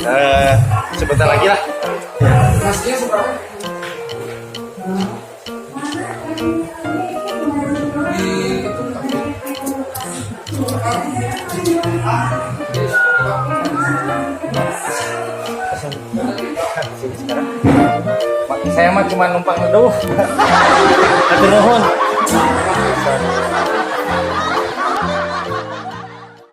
Eh, sebentar lagi lah. Nasinya seberapa? Di itu Sini sekarang. Saya mah cuma numpang neduh. Hatur nuhun.